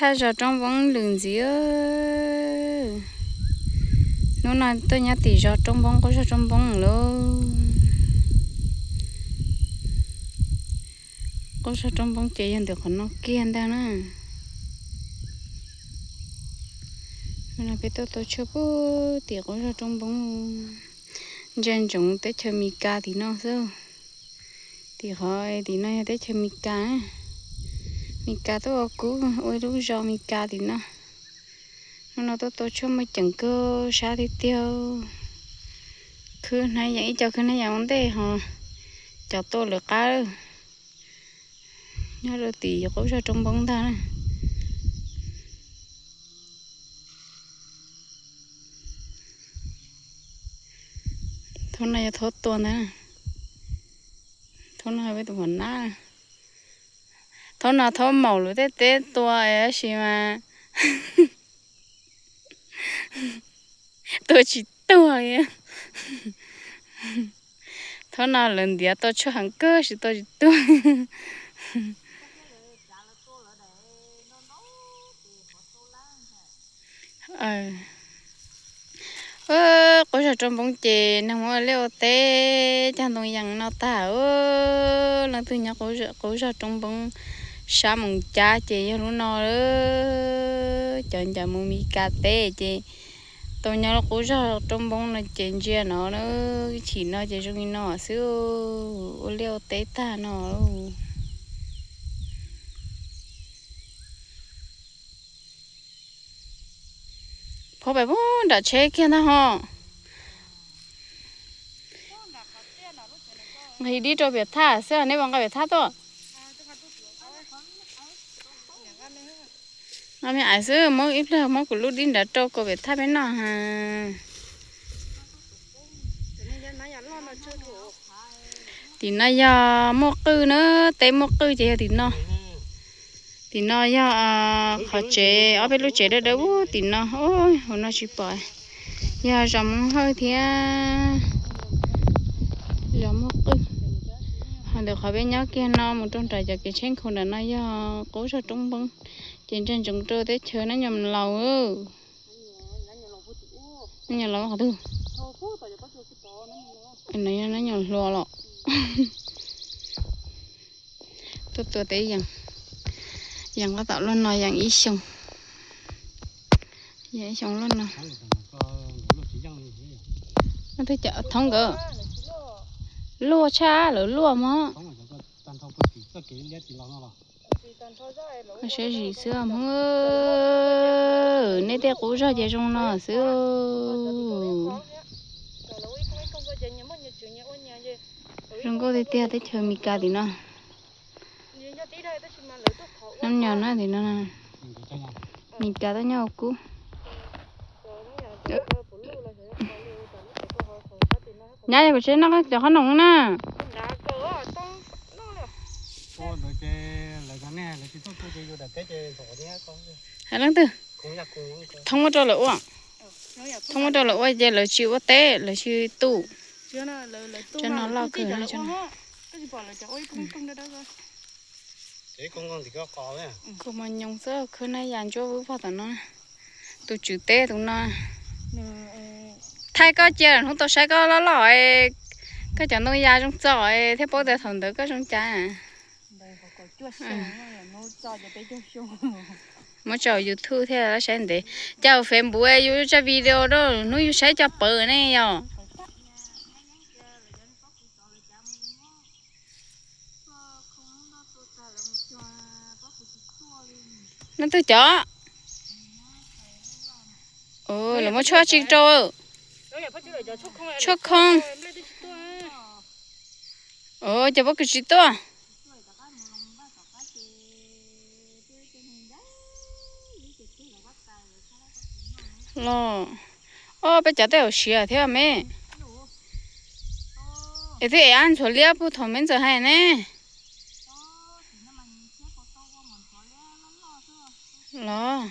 Thaj zog Roob Npoob lwm ntxiv. Hnub no tuaj nyob tim zos Roob Npoob, qub zog Roob Npoob lauj. Qub zog Roob Npoob ces yog ntawm qhov no kiag ntag na. Hnub no peb tuaj tau tshuaj puag tim qub zog Roob Npoob, ntsia ntsoov teb chaws Mes Kas tim no xwb. Tim qhov tim no yog teb chaws Mes Kas. Mes Kas tuaj ua kub ua ib lub zos Mes Kas tim no. Hnub no tuaj tau tshuaj muaj ceem kawg sab tiag tiag. Khwb hnab yas, ib co khwb hnab yas ua ntej ho cov tuaj lawv qab lawm. Nyob rau tim qub zog Roob Npoob ntag na. Thaum no yog thaum tua ntag. Thaum no peb tus pom nab. Thaum no thaum maum lub teb teb tua tab sis mas tua tsis tuag li. Thaum no lawv ntiav tau tshuaj heev kawg tsis tua tsis tuag. Qub zog Roob Npoob ces neeg muaj liaj ua teb cog ntoo yas no tag. Leej twg nyob qub zog Roob Npoob sab Moos Cab ces yog lub no. Cov ncav mus Mes Kas teb ces tau nyob qub zog Roob Npoob no ces ntsia no, chim no ces zoo li no xwb, ua liaj ua teb tag no. Phob pem puag nram tsheb kiag ntag ho. Nqis dib rau pem thaj xwb, neb puas nqa pem thaj tuaj? Nqa me ais xwb, muab ib pliag muab kuv lub dib nrad rau kom pem thaj peb noj. Tim no yog muaj qwj na, teb muaj qwj ces yog tim no. Tim no yog qhov tsev, ob peb lub tsev dawb dawb tim no, hauv no tsis pom. Yog zos Moob Hawj thiab zos muaj qwj. Ho ntawm qhov peb nyob kiag no mus rau nram cov kev tsheb nkhaus nram no yog qub zog Roob Npoob, ces ntsia ntsoov rau teb chaws Nab Nyos Laus. Nab Nyos Laus qhov twg? No yog Nab Nyos Hluas los. Tuaj tua teb yees, yees los tom luaj no yees ib xyoos, yees ib xyoos luaj no. Thoob nkawd luaj tshaj lawv luaj mog. Siab zim xwb Hmoob, nej tej qub zog ces zoo no xwb. Zoo nkauj tiag tiag teb chaws Mes Kas tim no. Nab Nyos na tim no, Mes Kas tuaj nyob ua kub. Nyab, yog kuv tsis noj cov qhob noom na. Hais leej twg? Thoob muab rau lawv ua. Thoob muab rau lawv ua ces lawv tsis ua teb, lawv tsis tu. Tso no loj kawg no. Kua mos nyoos xwb, khwb hnab yas ntsuab vwb pog tom no. Tus tswv teb tus no. Thaij koj cia hnub tau saib koj loj loj, koj cov ntoo yas zoo txog thiaj paub tias thaum ntawd koj zoo cas. Muab tso YouTube thiaj saib ntev. Cas Facebook yus tsa video rau hnub yus saib cov pawg ne yom. Leej twg cov? Lawv muab tshuaj tsis rau. Tshuaj khoob. Cov pob kws tsis tuaj. Los, o, peb cov tej zaum siav thiab me. Es twb ev ab ntxhuav liab puag thaum me ntxawm hais ne. Los.